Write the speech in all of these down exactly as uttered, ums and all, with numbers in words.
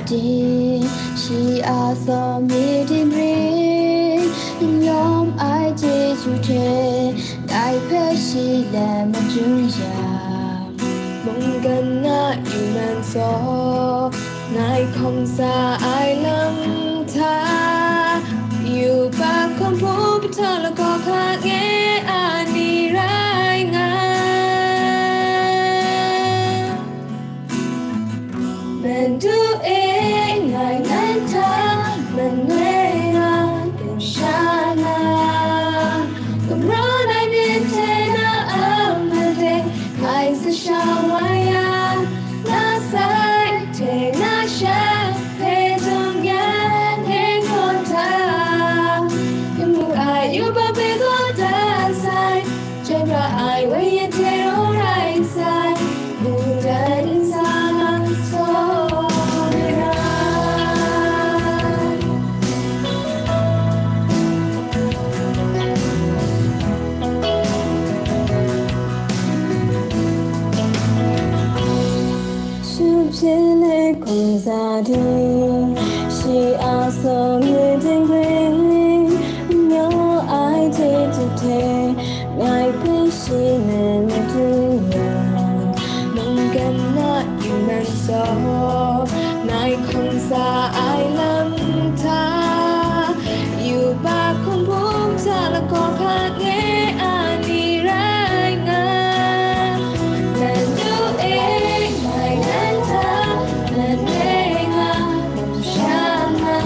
Ting, shi a tsawm mi ting ring, n yawm ai chyeju hte, ngai hpe shi let madun yang, mungkan na yu man saw, ngai hkawm sa ai lam hta, yubak hkawm hpung pahtawng lagaw hka nge a ni rai nga. Madu e, ngai nan hta manoi na, kamsham na, gumrawng ai myit hte na a made, ngai sa sha wa yang, na sai hte na sha hpe dum yan hte hkawn hta, lamu ai yubak hpe gaw dat sai. Chyoi pra ai Wenyi hte rau rai sai, mungdan nsa na saw mi rai. Shu hpyi le hkawm sa ting, shi a tsawm mi ting ring, n yawm ai chyeju hte, ngai hpe shi let madun yang, mungkan na yu man saw, ngai hkawm sa ai lam hta, yubak hkawm hpung hta lagaw hka nge a ni rai nga. Madu e, ngai nan hta manoi na, kamsham na,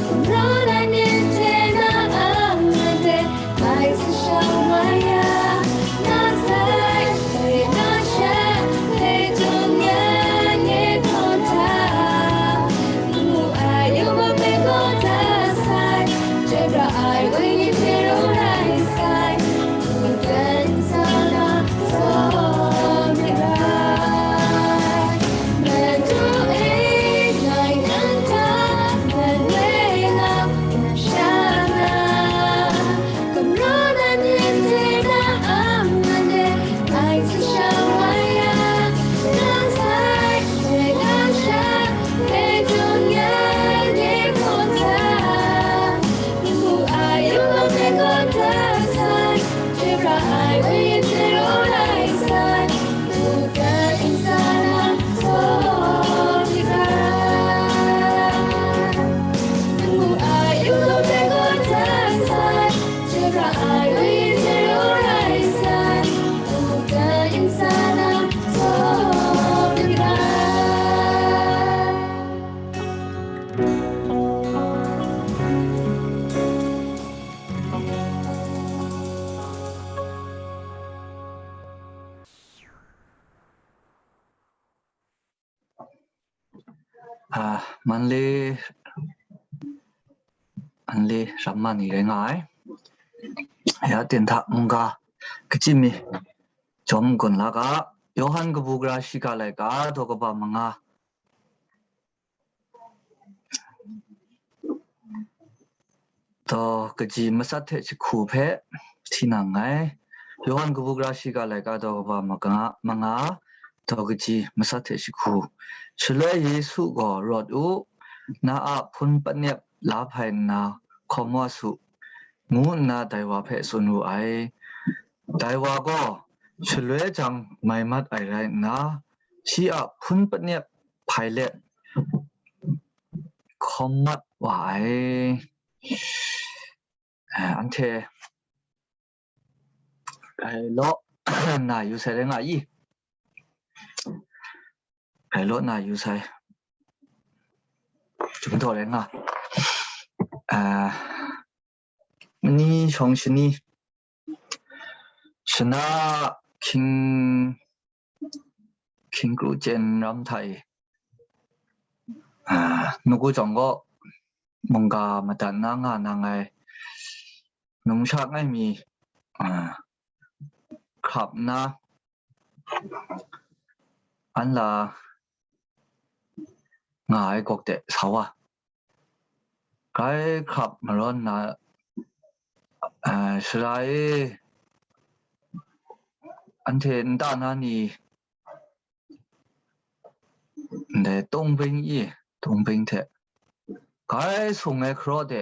gumrawng ai myit hte na a made, ngai sa sha wa yang, na sai hte na sha hpe dum yan hte hkawn hta, lamu ai yubak hpe gaw dat sai, chyoi pra ai Wenyi hte rau rai sai, mungdan nsa na saw mi rai. Madu e, ngai nan hta manoi na, kamsham na, gumrawng ai myit hte na a made, ngai sa sha wa yang, na sai hte na sha hpe dum yan hte hkawn hta, lamu ai yubak hpe gaw dat sai, chyoi pra ai Wenyi hte rau rai sai, mungdan nsa na saw mi rai. Lamu ai yubak hpe gaw dat sai, chyoi pra ai Wenyi hte rau rai sai, mungdan nsa na saw mi rai. Ah, Manle, Manle ramma ni rai nga ai. Ya, ten hta mungga kachyi mi jawm gun la ga, Yawhan kabu gara shiga laika daw kaba manga. Daw kaji matsat hte jahku hpe hti nang ngai. Yawhan kabu gara shiga laika daw kaba manga, manga, daw kaji matsat hte jahku. Shaloi Yesu gaw, "Rawt u, na a hpun panep la hpai nna hkawm wa su," ngu nna dai wa hpe tsun wu ai. Dai wa gaw shaloi jang mai mat ai rai nna, shi a hpun panep hpai let hkawm mat wa ai. Eh, anhte grai law na yu sai rai nga i? Grai law na yu sai. Chyum taw rai nga. Ah, mani shawng shani, shana hkying, hkying kru chyen ram hta e, ah, nawku chyawm gaw mungga madat na nga nang ai numsha ngai mi, ah, hkrap nna, an la nga ai gawk de sa wa. Grai hkrap marawn na, ah, sara e, anhte nta na ni ndai tung bing i, tung bing hte grai sung ai hkaraw de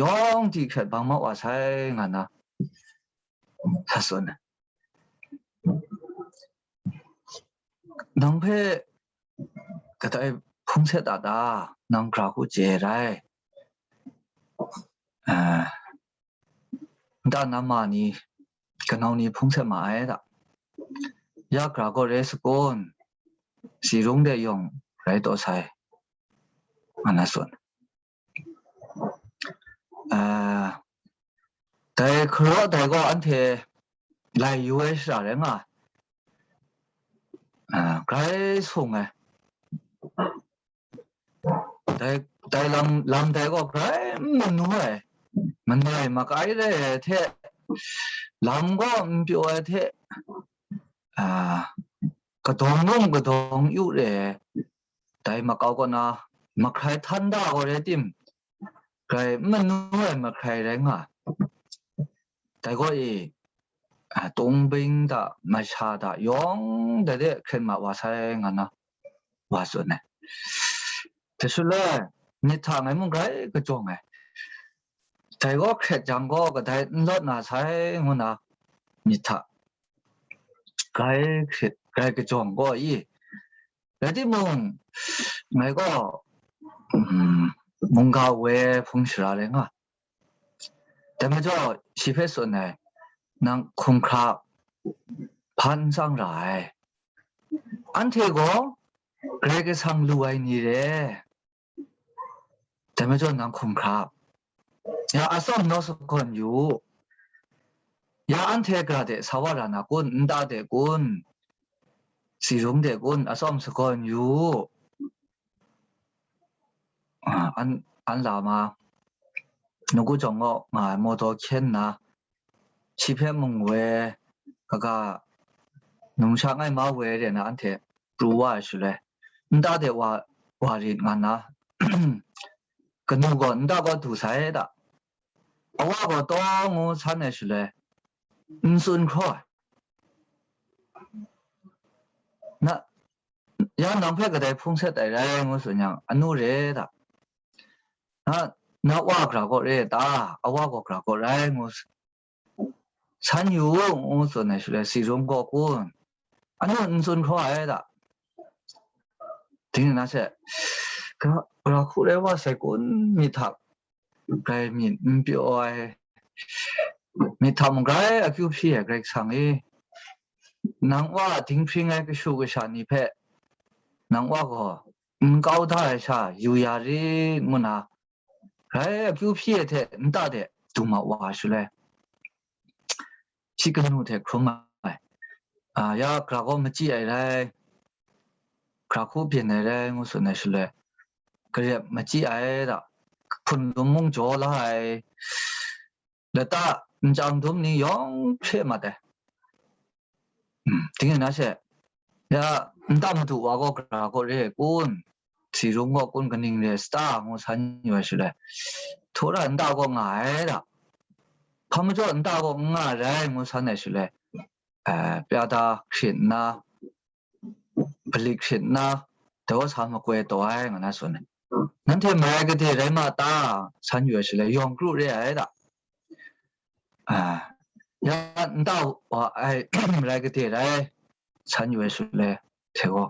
yawng di hkret bang ma wa sai nga na sa tsun ai. Nang hpe kadai hpung set a ta? Nang gra hku chye ai rai. Ah, nta na ma ni, kanau ni hpung set ma ai ta? Ya gra gaw re sagun, si rung de yawng rai taw sai, nga na tsun. Ah, dai hkaraw dai gaw anhte lai yu ai shara rai nga ai. Ah, grai sung ai. Dai, dai lam, lam dai gaw grai n manu ai, manai makai re ai hte, lam gaw n pyaw ai hte, ah, kadawng lung kadawng yu re ai, dai makau kaw na mahkrai htan da gaw rai tim, grai n manu ai mahkrai rai nga ai. Dai gaw e, ah, tung bing da, masha da, yawng da de hkren ma wa sai nga na wa tsun ai. Dai shaloi, myit hta ngai mung grai kajawng ai. Dai gaw hkret jang gaw kadai n lawt na sai ngu na myit hta grai hkrit, grai kajawng gaw i, rai timung, ngai gaw, mm, mungga we hpung shara rai nga. Dai majaw, shi hpe tsun ai, nang hkum hkra hpa n tsang ra ai. Anhte gaw Karai Kasang lu ai ni re. Dai majaw nang hkum hkra, ya atsawm naw sagawn yu u. Ya anhte gra de sa wa ra na kun, nta de kun, si rung de kun, atsawm sagawn yu u. Ah, an, an la ma, nawku jawng gaw nga ai mawdaw hkyen nna, shi hpe mung we, kaga, numsha ngai ma we re na anhte pru wa ai shaloi, nta de wa, wa rit nga nna, kanu gaw nta gaw du sai da, awa gaw taw ngu san ai shaloi, n tsun hkraw ai. Na, ya nang hpe kadai hpung set ai rai ngu tsun yang, anu re da, na, na wa gra gaw re ta, awa gaw gra gaw rai ngu san yu u, ngu tsun ai shaloi, si rung gaw kun, anu n tsun hkraw ai da. Ding na she, gra, gra hku rai wa sai kun, myit hta grai myit n pyaw ai, myit hta mung grai akyu hpyi ai Karai Kasang e, nang wa dinghpring ai kashu kasha ni hpe, nang wa gaw n kau da ai sha yu ya rit ngu na, grai akyu hpyi ai hte nta de du ma wa shaloi, shi kanu hte hkrum ai, a, ya gra gaw machyi ai rai, gra hku byin ai rai ngu tsun ai shaloi, garep machyi ai da, hpun dum mung jaw la ai, lata nchyang dum ni yawng hpre mat ai. Hmm, ding na she, ya, nta madu wa gaw gra gaw re ai kun, si rung gaw kun, kaning re ai sata ngu san yu ai shaloi, htura nta gaw nga ai da, hpa majaw nta gaw n nga rai ngu san ai shaloi, eh, pyada hkrit nna, balik hkrit nna, dai wa sa makoi taw ai nga na tsun ai. Nanhte marai gade rai ma ta? San yu ai shaloi, yawng kru re ai da. Ah, ya nta wa ai, marai gade rai, san yu ai shaloi, hte gaw,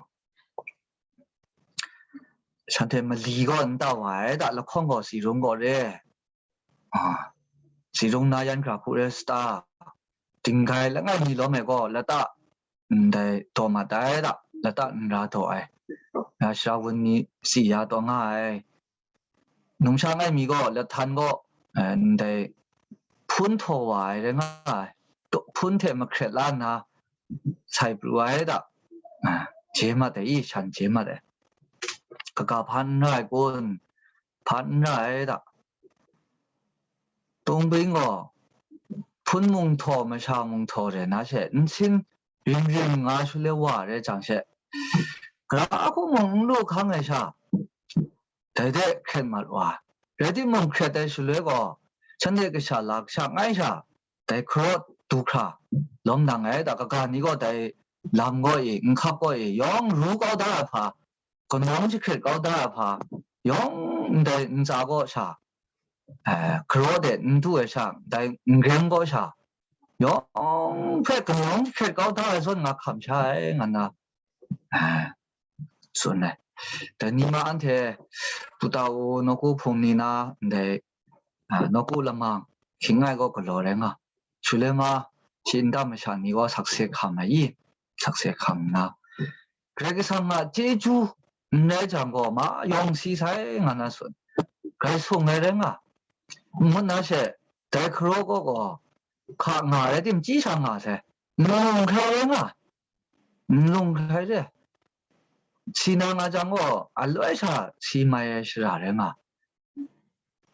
shanhte mali gaw nta wa ai da, lahkawng gaw si rung gaw re. Ah, si rung na yan hkra hku re sata, dinggai langai mi lawm ai gaw lata ndai daw mat ai da, lata n ra daw ai, ya sara wun ni si ya taw nga ai, numsha ngai mi gaw lahtan gaw, eh, ndai hpun htaw wa ai rai nga ai, hpun hte mahkret la nna sai pru ai da, ah, je mat ai i, shan je mat ai, kaga hpa n ra ai kun, hpa n ra ai da. Tung bing gaw, hpun mung htaw, masha mung htaw re na she, nsin rim rim nga shaloi wa re jang she, gara hku mung n lu hkang ai sha, dai de hkret mat wa. Rai timung, hkret ai shaloi gaw, shanhte kasha la kasha ngai sha, dai hkaraw du hkra lawm nang ai da, kaga ni gaw dai lam gaw i, nhkap gaw i, yawng ru kau da ai hpa, kanawng jahkrit kau da ai hpa, yawng ndai ntsa kaw sha, eh, garaw de n du ai sha, dai n reng kaw sha, yawng hpe kanawng jahkrit kau da ai zawn nga hkam sha ai, nga na, eh, tsun ai. Dai ni ma anhte, Putau, Nawku hpung ni na, ndai, ah, Nawku lamang, hkying ai gaw galaw rai nga, Shulema, shi nta masha ni gaw sakse hkam ai i, sakse hkam nna, Karai Kasang a chyeju n rai jang gaw, ma yawng si sai, nga na tsun, grai sung ai rai nga, ngut na she, dai hkaraw gaw gaw, hka nga rai tim, chyi sha nga sai, n lung hkrai rai nga, n lung hkrai re, si na nga jang gaw, aloi sha si mai ai shara rai nga.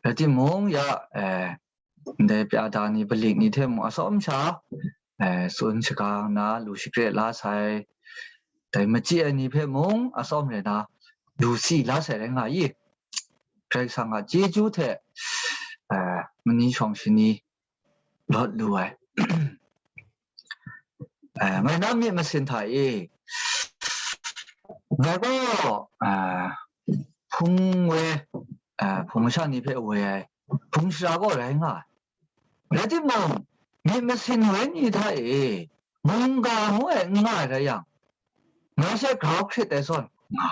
Rai timung, ya, eh, ndai pya da ni, palik ni hte mung atsawm sha, eh, tsun shaga nna lu shakre la sai, dai machyi ai ni hpe mung atsawm rai na, lu si la sai rai nga i, Karai Kasang a chyeju hte, eh, mani shawng shani lawt lu ai. Eh, ngai na myit masin hta e, ngai gaw, eh, hpung we, eh, hpung masha ni hpe we ai hpung shara gaw rai nga ai. Rai timung, myit masin wenyi hta e mungga ngu ai n nga ai rai yang, ngai she grau hkrit ai zawn nga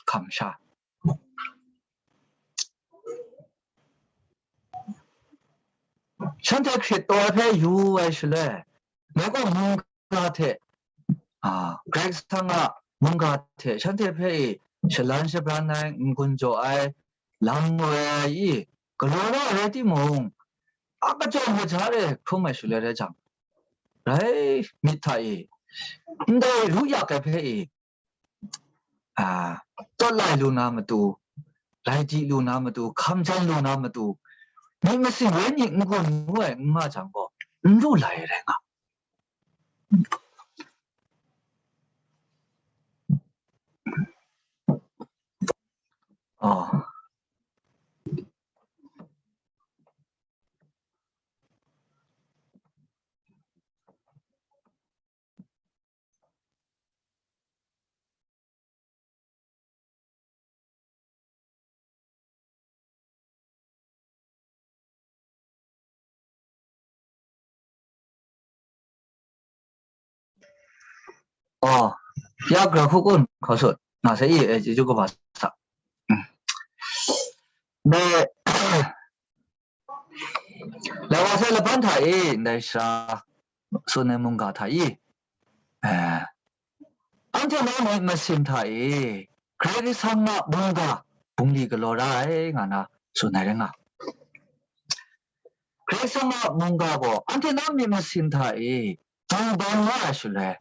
hkam sha. Shanhte hkrit taw ai hpe yu ai shaloi, ngai gaw mungga hte, a, Karai Kasang a mungga hte shanhte hpe e shalan shabran ai, n-gun jaw ai, lam woi ai i, galaw ra ai rai timung, a kachyawm kaja re hkrum ai shaloi rai jang, rai myit hta e, ndai ru yak ai hpe e, a, tawt lai lu na matu, lai di lu na matu, hkam jan lu na matu, myit masin wenyi n-gun ngu ai n nga jang gaw, n lu lai ai rai nga. Oh. Oh, ya gra hku kun hkau sut, nga sai i, e, chyeju kaba sa. Mm. Dai, Lawa sai laban hta e, ndai sara tsun ai mungga hta e, eh, anhte na myit masin hta e, Karai Kasang a mungga bungli galaw ra ai, nga na tsun ai rai nga. Karai Kasang a mungga gaw anhte na myit masin hta e, dum bang wa ai shaloi,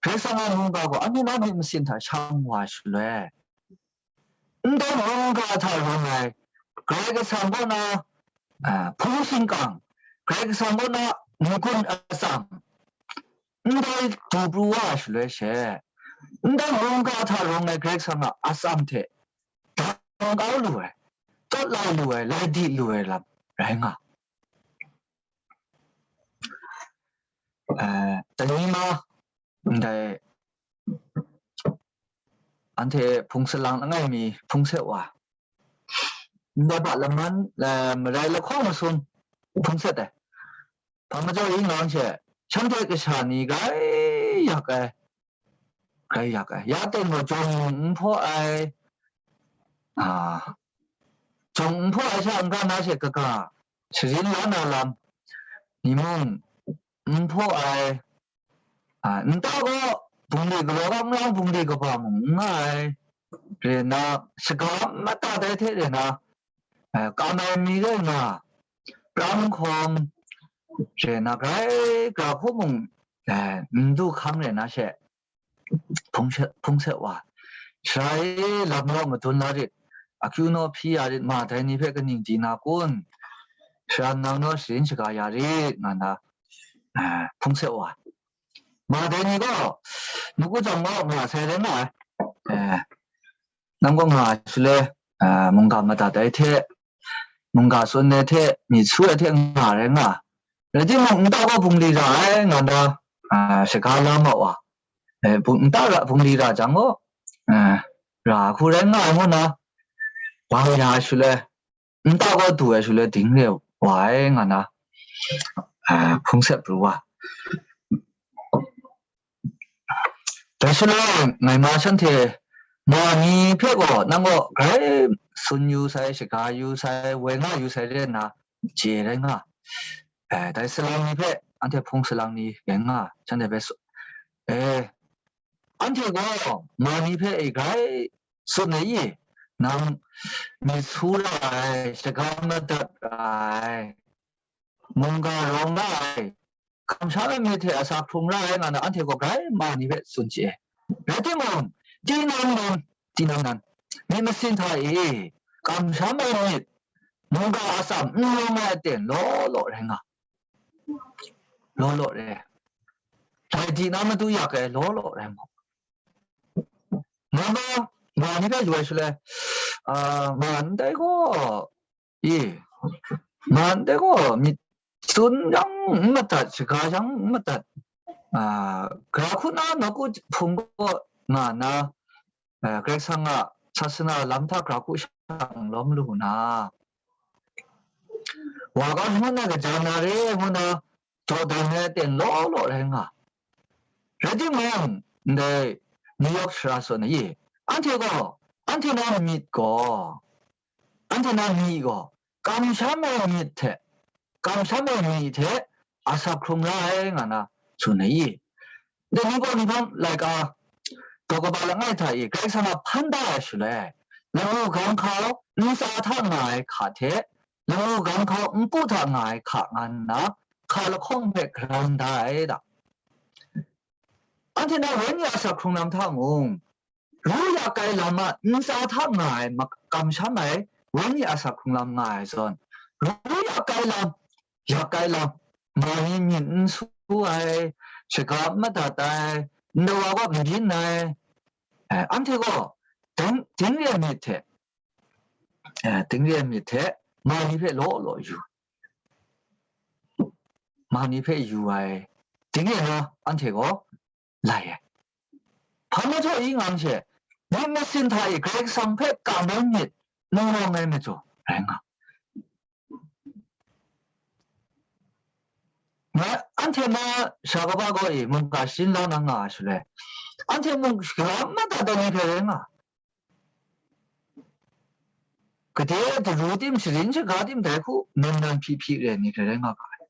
Karai Kasang a mungga gaw anhte na myit masin hta shang wa ai shaloi, ndai mungga hta rawng ai Karai Kasang kaw na, a, hpung shingkang, Karai Kasang kaw na n-gun atsam, ndai du pru wa ai shaloi she, ndai mungga hta rawng ai Karai Kasang a atsam hte dang kau lu ai, tawt lai lu ai, lai di lu ai lam rai nga. Eh, dai ni ma, ndai anhte hpung salang langai mi hpung set wa, ndai ba laman, eh, marai lahkawng masum hpung set ai. Hpa majaw ring ngang she, shanhte kasha ni grai yak ai, grai yak ai. Ya teng gaw jawng n hpaw ai, a, jawng n hpaw ai sha n-ga na she kaga, sharin la na lam ni mung n hpaw ai, a, nta gaw bungli galaw ga n rau, bungli kaba mung n nga ai, re na, shaga madat ai hte re na, eh, kam ai mi rai nga, pram hkawm, re na, grai gra hku mung, eh, n du hkang re na she, hpung she-, hpung set wa, sara e, lam naw madun la rit, akyu naw hpyi ya rit, ma dai ni hpe kaning di na kun? Sara nang naw sharin shaga ya rit, nga na, eh, hpung set wa. Ma dai ni gaw, Nawku Jang gaw nga sai rai nga ai. Eh, nang gaw nga ai shaloi, eh, mungga madat ai hte, mungga tsun ai hte, myit su ai hte nga rai nga. Rai timung, nta gaw bungli ra ai, nga na, eh, shaga la ma wa. eh, bung, nta ra, bungli ra jang gaw, eh, ra hku rai nga ai ngu na, bang ya ai shaloi, nta gaw du ai shaloi ding re wa ai nga na, eh, hpung sep pru wa. Dai shaloi, ngai ma shanhte, ma ni hpe gaw, nang gaw grai tsun yu sai, shaga yu sai, woi nga yu sai re nna, chye rai nga. Eh, dai salang ni hpe, anhte hpung salang ni rai nga, shanhte hpe su-, eh, anhte gaw ma ni hpe e grai tsun ai i, nang myit su ra ai, shaga madat ra ai, mungga rawng ra ai, kamsham ai myit hte asak hkrung ra ai nga na anhte gaw grai ma ni hpe tsun chye ai. Rai timung, tinang nan, tinang nan, myit masin hta e kamsham ai myit, mungga atsam n rawng ai aten law law rai nga, law law rai. Dai di na matu yak ai law law rai mu. Nga ma, nga ni hpe lu ai shaloi, ah, nga ndai gaw, i, nga ndai gaw, myit tsun yang n madat, shaga yang n madat, ah, gra hku na nawku hpung gaw nga na, eh, Karai Kasang a sasana lam hta gra hku shang lawm lu na, wa ga ngu na, kaja na re ngu na, dawdan ai aten law law rai nga. Rai timung, ndai New York sara sawn ai, anhte gaw, anhte na myit gaw, anhte na myi gaw, kamsham ai myit hte, kamsham ai myi hte asak hkrung ra ai nga na tsun ai i? Ndai ni gaw ni hpang laika, daw kaba langai hta i, Karai Kasang a hpan da ai shaloi, lamu gang hkau ntsa hta nga ai hka hte, lamu gang hkau npu hta nga ai hka nga nna, hka lahkawng hpe garan da ai da. Anhte na wenyi asak hkrung lam hta mung, ru yak ai lam a ntsa hta nga ai, mak-, kamsham ai wenyi asak hkrung lam nga ai zawn, ru yak ai lam, yak ai lam, ma ni myit n su ai, shaga n madat ai, ndawa gaw n byin ai, eh, anhte gaw ding, ding re ai myit hte, eh, ding re ai myit hte, ma ni hpe law law yu, ma ni hpe yu ai, ding re na anhte gaw lai ai. Hpa majaw i ngang she, myit masin hta e Karai Kasang hpe kam ai myit n rawng ai majaw rai nga. Nga, anhte ma sha kaba gaw e mungga sharin lang na nga ai shaloi, anhte mung shaga n madat ai ni hpe rai nga. Gade daru tim, sharin shaga tim dai hku nan nan hpyi hpyi re ai ni hpe rai nga ga ai.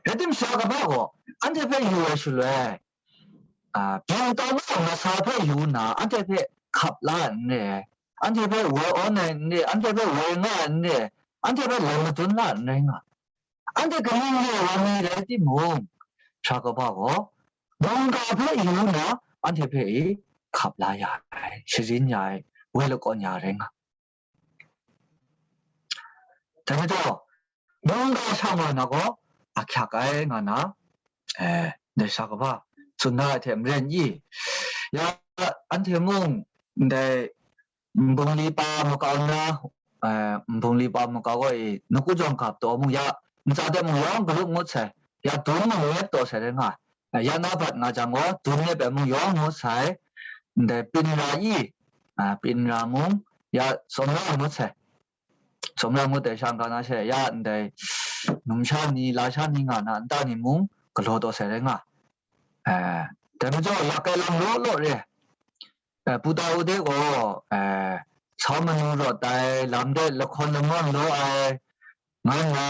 Rai timung, sha kaba gaw anhte hpe yu ai shaloi, a, byin tau na masa hpe yu nna, anhte hpe hkap la ai n re ai, anhte hpe woi awn ai n re ai, anhte hpe woi nga ai n re ai, anhte hpe lam madun la ai n rai nga. Anhte kaning re ai wa ni rai timung, sha kaba gaw mungga hpe yu nna, anhte hpe e hkap la ya ai, sharin ya ai, woi lakawn ya ai rai nga. Dai majaw, mungga sha nga na gaw, ahkyak ai nga na, eh, ndai sha kaba tsun da ai hte maren i, ya, anhte mung ndai nbungli pa makau na, eh, nbungli pa makau gaw i, nawku jawng gap taw mung ya, ntsa de mung yawng galup ngut sai, ya dun mung yep taw sai rai nga, eh, ya na bat nga jang gaw, dun yep ai mung yawng ngut sai, ndai pin ra i, ah, pin ra mung, ya tsawm ra ngut sai. Tsawm ra ngut ai shang ga na she, ya ndai numsha ni, lasha ni nga na nta ni mung galaw taw sai rai nga. Eh, dai majaw, yak ai lam law law re. Eh, Puta u de gaw, eh, sau manu rawt ai, lam de lahkawn lamawn law ai, nga nna,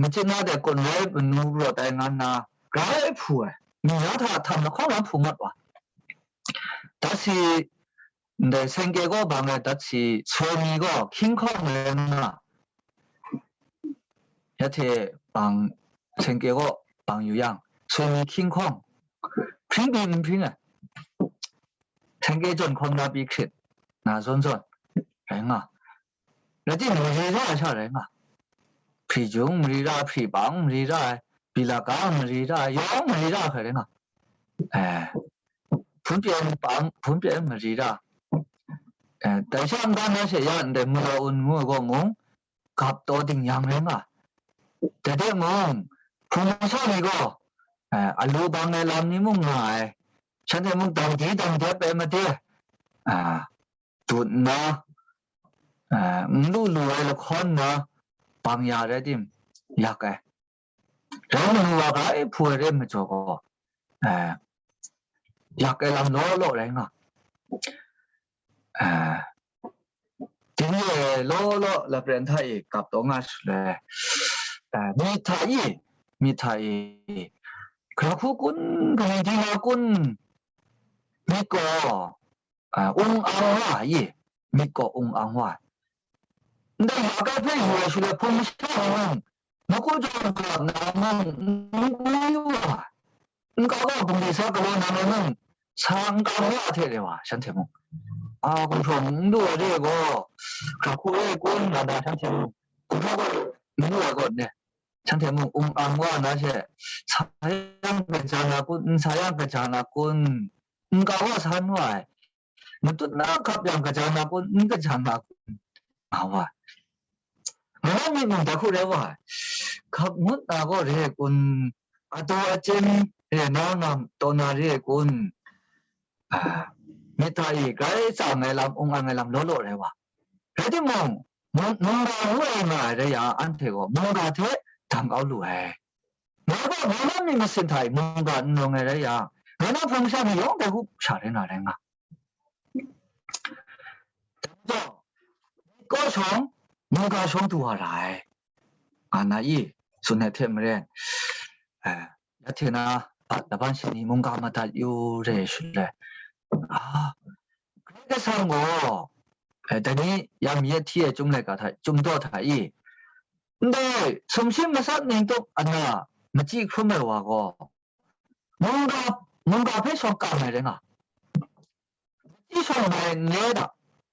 machyin na de kun rai manu rawt ai, nga nna, grai hpu ai, mi na hta htam lahkawng lam hpu mat wa. Dat si, ndai Sengke gaw bang rai, dat si, Soi mi gaw hkying hkawng rai nga, ya hte bang, Sengke gaw bang yu yang, Soi mi hkying hkawng, hpring pyi n hpring ai, Sengke jawn hkawm na pyi hkrit na zawn zawn rai nga. Rai timung, mari ra ai sha rai nga. Hpri jung mari ra, hpri bang mari ra ai, bila ga mari ra ai, yawng mari ra ai hkrai rai nga. Eh, hpun pyen bang, hpun pyen mari ra. Eh, dai sha n-ga na she ya ndai Mulaun ngu ai gaw mung, gap taw ding yang rai nga. Dai de mung, hpung masha ni gaw, eh, alu bang ai lam ni mung nga ai, shanhte mung dang di dang dep ai made, a, dut nna, a, n lu lu ai lahkawn nna, bang ya rai tim, yak ai. Rai nna wa ga e hpu ai re majaw gaw, a, yak ai lam law law rai nga. A, Dingre law law lapren hta e gap taw nga shaloi, eh, myit hta i, myit hta i, gara hku kun, gari di na kun, myit gaw, eh, ung ang wa i, myit gaw ung ang wa. Ndai ya kai hpe yu ai shaloi hpung masha ni mung, Nawku jawng hkap na mung n gwi wa, n kau wa bungli sa galaw na mung, sa n kau wa hte re wa, shanhte mung, a, gumhpraw n lu ai re ai gaw, hkra hku re ai kun, nga na shanhte mung, gumhpraw gaw n lu ai gaw ne, shanhte mung, ung ang wa na she, sa yang kaja na kun, n sa yang kaja na kun, n kau wa sa n wa ai, matut na hkap yang kaja na kun, n kaja na kun, nga wa ai. Ngai na myit mung dai hku rai wa ai. Hkap ngut na gaw re ai kun, adaw achyin re na ngam taw na re ai kun, a, myit hta i grai tsang ai lam, ung ang ai lam law law rai wa. Rai timung, mung-, mungga ngu ai nga ai rai yang, anhte gaw mungga hte dang kau lu ai. Ngai gaw ngai na myit masin hta i mungga n rawng ai rai yang, ngai na hpung masha ni yawng dai hku sha rai na rai nga. Dai majaw, myit kaw shawng, mungga shawng du wa ra ai, nga na i, tsun ai hte maren, eh, ya hte na, a, laban shani mungga madat yu re shaloi, a, Karai Kasang gaw, eh, dai ni ya mi e hti ai Chyum laika hta, Chyum daw hta i, ndai sumshi masak ning tup ana machyi hkrum ai wa gaw, mungga, mungga hpe shawng kam ai rai nga. Machyi shawng mai n re da,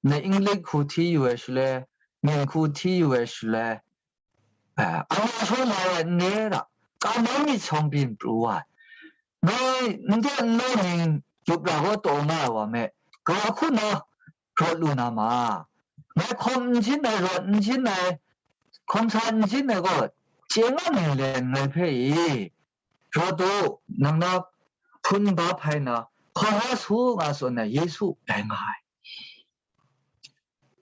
na English hku hti yu ai shaloi, ning hku hti yu ai shaloi, eh, ana shawng mai ai n re da, ka nang myit shawng byin pru wa ai. Ngai n de n law ning yup ra gaw taw nga ai wa me, ga hku na rawt lu na ma. Ngai hkawm n jin ai, rawt n jin ai, hkawm sa n jin ai gaw, chye nga ninglen ngai hpe i, rawt u, nang na hpun ba hpai na, hkawm wa su nga tsun ai Yesu rai nga ai.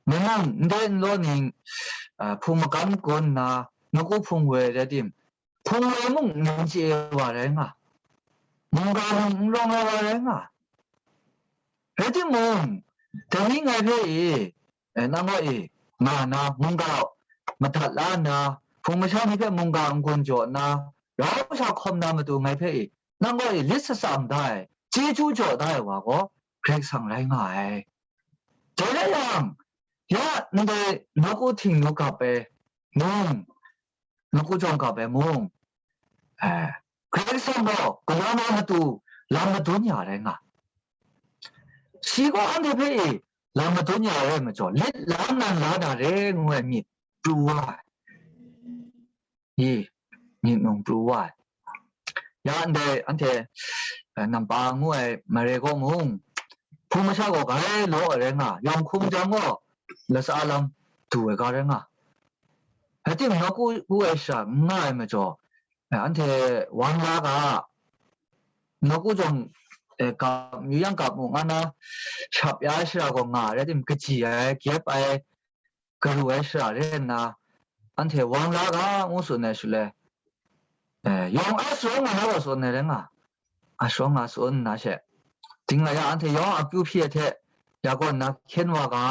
Nang n de n law ning, a, hpung magam gawn nna, nawku hpung woi rai tim, hpung woi mung n chye wa rai nga, mungga mung n rawng ai wa rai nga. Rai timung, dai ni ngai hpe i, eh, nang gaw i, nga na, mungga madat la nna, hpung masha ni hpe mungga n-gun jaw nna, rau sha hkawm na matu ngai hpe i, nang gaw i, lit satsam da ai, chyeju jaw da ai wa gaw, Karai Kasang rai nga ai. Dai rai yang, ya ndai nawku htingnu gap ai mung, nawku jawng gap ai mung, eh, Karai Kasang gaw galaw na matu lam madun ya rai nga. Shi gaw anhte hpe e lam madun ya rai majaw, lit la nan la na re ngu ai myit pru wa ai. I, myit mung pru wa ai. Ya ndai anhte, eh, nampa ngu ai mare gaw mung, hpung masha gaw grai law ai rai nga, yawng hkum jang gaw latsa lam du ai ga rai nga. Rai timung, nawku wu ai shara n nga ai majaw, eh, anhte wang la ga, nawku jawng, eh, gap, yu yang gap mu nga na, shap ya ai shara gaw nga ai, rai timung, kaji ai, gyep ai, garu ai shara rai nna, anhte wang la ga ngu tsun ai shaloi, eh, yawng a sharawng nga na gaw tsun ai rai nga, a sharawng nga tsun nna she, ding la ya, anhte yawng a akyu hpyi ai hte, ya gaw nna hkyen wa ga,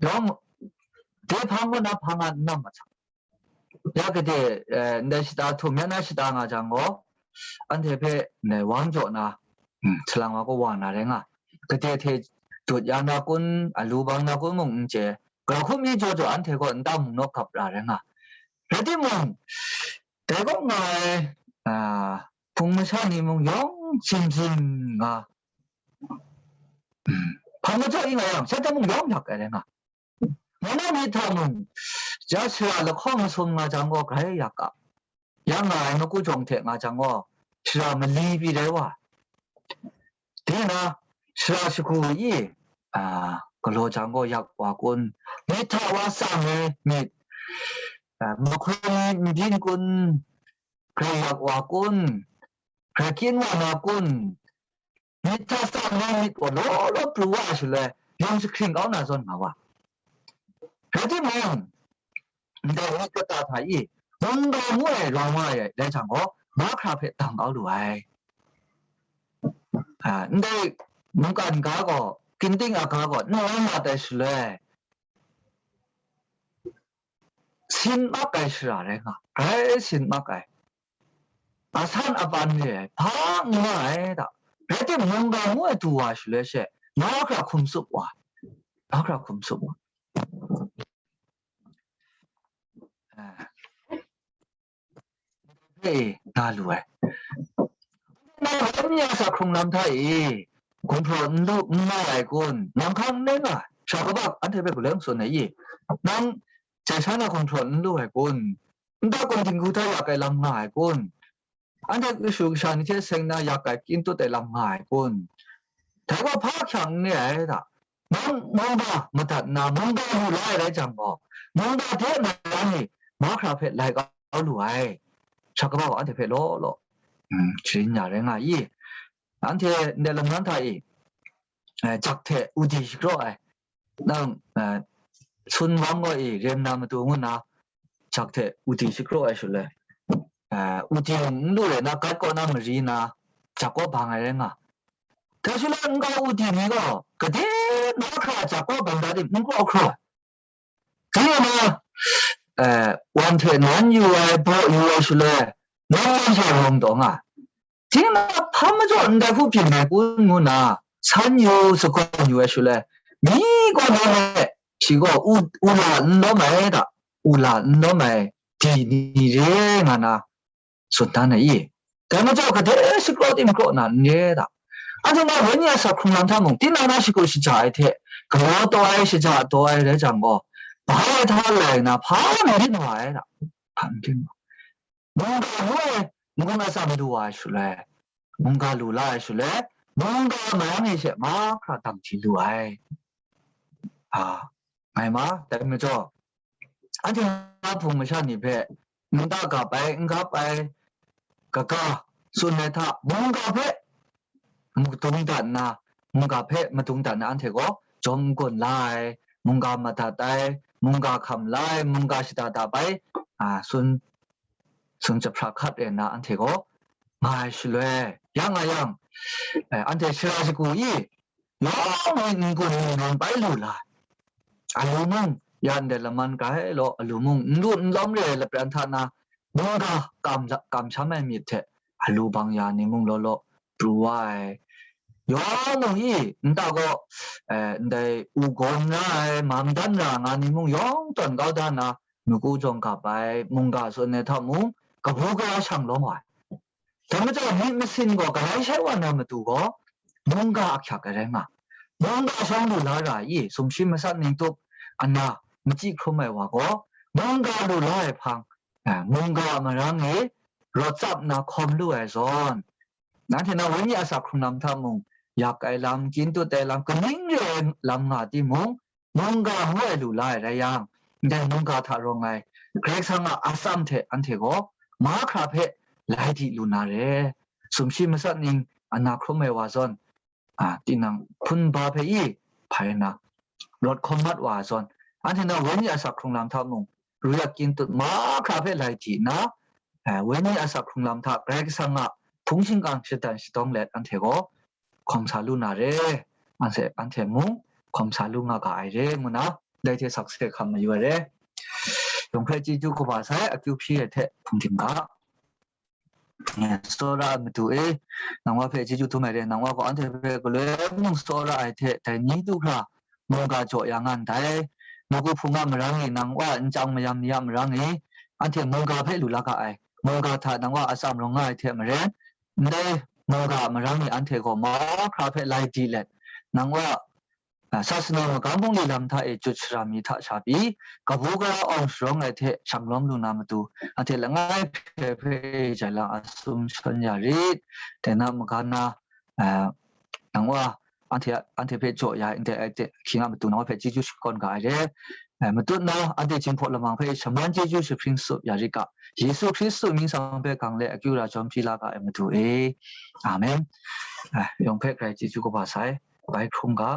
yawng de hpang gaw na hpang nga n nam ma hta. Ya gade, eh, ndai shata htum ya na shata nga jang gaw, anhte hpe ndai wang jaw na, mm, salang wa kawa na rai nga. Gade hte dut ya na kun, alu bang na kun mung n chye, gara hku mi jaw jaw anhte gaw nta mung naw gap ra rai nga. Rai timung, dai kaw nga ai, a, hpung masha ni mung yawng jim jim nga, mm, hpang majaw i nga yang, shanhte mung yawng yak ai rai nga. Ngai na myit hta mung, ja shara lahkawng masum nga jang gaw grai yak ga, ya nga ai nawku jawng hte nga jang gaw, shara mali pyi rai wa. Dai na, shara shagu i, a, galaw jang gaw yak wa kun, myit hta wa tsang ai myit, a, mahkawn ni n byin kun, grai yak wa kun, Grai kyin wa na kun? Myit hta tsang ai myit gaw law law pru wa ai shaloi, yawng jahkring kau na zawn nga wa. Rai timung, ndai myit kata hta i, mungga ngu ai rawng wa ai rai jang gaw, mahkra hpe dang kau lu ai. A, ndai mungkan ga gaw, ginting aga gaw, n rawng mat ai shaloi, sin mak ai shara rai nga, grai sin mak ai. Asan apan re ai, hpa n nga ai da. Rai timung, mungga ngu ai du wa shaloi she, mahkra hkum tsup wa, mahkra hkum tsup wa. Hpe na lu ai. Na, Wenyi a sa hkrung lam hta e, gumhpraw n lu, n mai ai kun? Nang hkang n rai nga, sha kabak anhte hpe galoi n tsun ai i? Nang jai sha na gumhpraw n lu ai kun? Nta kun dinghku hta yak ai lam nga ai kun? Anhte kashu kasha ni hte seng na yak ai kyin tut ai lam nga ai kun? Dai gaw hpa hkyang n re ai da. Nang mungga madat nna, mungga lu la ai rai jang gaw, mungga hte mara ni mahkra hpe lai kau lu ai. Sha kaba gaw anhte hpe law law, mm, sharin ya rai nga i? Anhte ndai lam nan hta i, eh, jak hte udi shakraw ai, nang, eh, sun wang gaw i rem na matu ngu nna, jak hte udi shakraw ai shaloi, eh, udi mung n lu rai na, gat kaw na mari na, jak kaw bang ai rai nga. Dai shaloi n-ga udi ni gaw, gade mahkra jak kaw bang da tim, n kraw hkraw ai. Dai na, eh, wan hte nan yu ai, baw yu ai shaloi, nan man sha rawng taw nga ai. Tinang hpa majaw ndai hku byin ai kun ngu nna, san yu, sagawn yu ai shaloi, mi gaw na e, shi gaw u, u la n lawm ai da, u la n lawm ai di ni re nga na, tsun dan ai i? Dai majaw gade shakraw tim kraw na n re da. Anhte na Wenyi a sa hkrung lam hta mung, tinang na shagu shaja ai hte, galaw taw ai, shaja taw ai rai jang gaw, bai ai hta lai nna, hpa n rit wa ai da. Hpa n rit wa. Mungga ngu ai, mungga atsam lu wa ai shaloi, mungga lu la ai shaloi, mungga marang e she mahkra dang hti lu ai. A, ngai ma, dai majaw, anhte na hpung masha ni hpe, nta gap ai, n gap ai, kaga, tsun ai hta, mungga hpe, madung dat nna, mungga hpe madung dat nna, anhte gaw jawm n-gun la ai, mungga madat ai, mungga hkam la ai, mungga shada dap ai, a, tsun, tsun jahpra hkat re nna, anhte gaw nga ai shaloi, yang nga yang, eh, anhte shara shagu i, yawng n-gun n-gun bai lu la ai. Alu mung, ya ndai laman grai law, alu mung n lu n lawm re ai lapran hta na, mungga kam la-, kamsham ai myit hte, alu bang ya ni mung law law, pru wa ai. Yawng mung i, nta gaw, eh, ndai u gawn ra ai, mang dan ra nga ni mung yawng tawn kau da na, matu jawng gap ai, mungga tsun ai hta mung, kabu gara shang lawm wa ai. Dai majaw, myit masin gaw galai shai wa na matu gaw, mungga ahkyak ai rai nga. Mungga shawng lu la ra i, sumshi matsat ning tup, ana, machyi hkrum ai wa gaw, mungga lu la ai hpang, eh, mungga a marang e rawt tsap nna hkawm lu ai zawn, nanhte na Wenyi a sa hkrung lam hta mung, yak ai lam, kyin tut ai lam, kaning re ai lam nga timung, mungga ngu ai lu la ai rai yang, ndai mungga hta rawng ai Karai Kasang a atsam hte anhte gaw mahkra hpe lai di lu na re. Sumshi matsat ning ana hkrum ai wa zawn, a, tinang hpun ba hpe i hpai nna, rawt hkawm mat wa ai zawn, anhte na Wenyi a sa hkrung lam hta mung, ru yak kyin tut mahkra hpe lai di nna, a, Wenyi a sa hkrung lam hta Karai Kasang a hpung shingkang shadan shatawng let anhte gaw hkawm sa lu na re, anhte, anhte mung hkawm sa lu nga ga ai re, ngu na, dai hte sakse hkam mayu ai re. Yawng hpe chyeju kaba sai, akyu hpyi ai hte hpung dim ga. Tsawra ai Madu e, nang wa hpe chyeju dum ai re, nang wa gaw anhte hpe galoi mung tsawra ai hte, dai ni du hkra mungga jaw ya nga ndai. Nawku Hpung a marang e, nang wa nchyang mayam ni a marang e, anhte mungga hpe lu la ga ai. Mungga hta nang wa atsam rawng nga ai hte maren, ndai mungga a marang e anhte gaw mahkra hpe lai di let, nang wa, a, sasana magam bungli lam hta e jut shara mi hta sha pyi, kabu gara awng sharawng ai hte shang lawm lu na matu, anhte langai hpe hpe jai lang a sum shawn ya rit. Dai na maga na, a, nang wa, anhte a, anhte hpe jaw ya ai ndai aten ahkying a matu nang hpe chyeju shakawn ga ai re. Eh, matut nau anhte Jinghpaw lamang hpe shaman chyeju jahpring tsup ya rit ga, Yesu Hkristu mying hpe gang let akyu ra jawm hpyi la ga ai Madu e. Amen. Eh, yawng hpe grai chyeju kaba sai, bai hkrum ga.